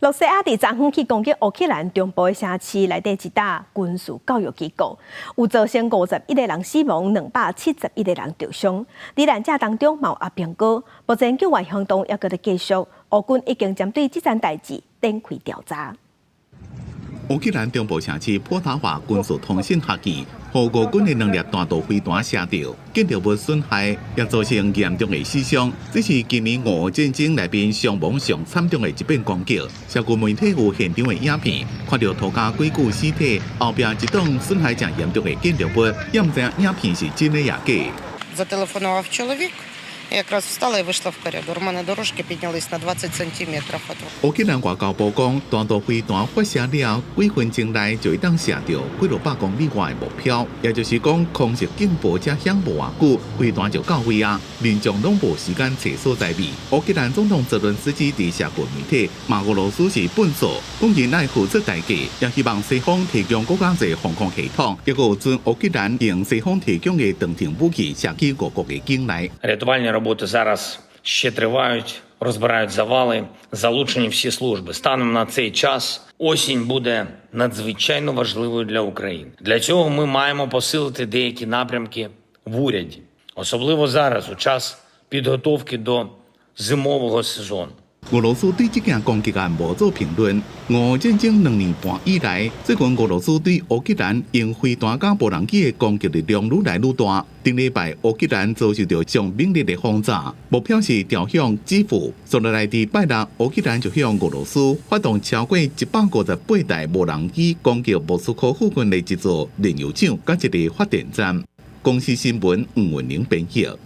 羅西亞佇昨昏去攻擊烏克蘭中部的城市內底一搭軍事教育機構，有造成51個人死亡，271個人受傷。罹難者當中嘛有阿兵哥。目前救援行動猶閣咧繼續，烏軍已經針對這件代誌展開調查。烏克蘭中部城市波塔華軍事通信學院，予俄軍的兩粒彈道飛彈射著，建築物損害，也造成嚴重的死傷。這是今年俄烏戰爭內面傷亡上慘重的一遍攻擊。社群媒體有現場的影片，看著塗跤幾具屍體，後壁一棟損害誠嚴重的建築物，也毋知影影片是真的抑假。 Зателефонував чоловік. Я якраз встала і вийшла в коридор. У мене дорожки піднялись на 20 сантиметрів. 烏克蘭外交部講，彈道飛彈發射了幾分鐘內就會當射著幾落百公里外的目標，也就是講空襲警報才響無偌久，飛彈就到位啊！民眾攏無時間揣所在避。烏克蘭總統澤倫斯基佇社群媒體罵俄羅斯是笨手，講𪜶愛付出代價，也希望西方提供閣較濟防空系統，抑閣有准烏克蘭用西方提供的長程武器射去俄國的境內。 Рятувальні роботи зараз ще тривають, розбирають завали, залучені всі служби. Станом на цей час осінь буде надзвичайно важливою для України. Для цього ми маємо посилити деякі напрямки в уряді, особливо зараз, у час підготовки до зимового сезону. 俄羅斯對這件攻擊案無做評論。俄烏戰爭2年半以來，最近俄羅斯對烏克蘭用飛彈佮無人機的攻擊力量愈來愈大。頂禮拜烏克蘭遭受著上猛烈的轟炸，目標是朝向基輔。紲落來佇拜六，烏克蘭就向俄羅斯發動超過158台無人機攻擊莫斯科附近的一座煉油廠佮一个發電站。公視新聞吳文玲編譯。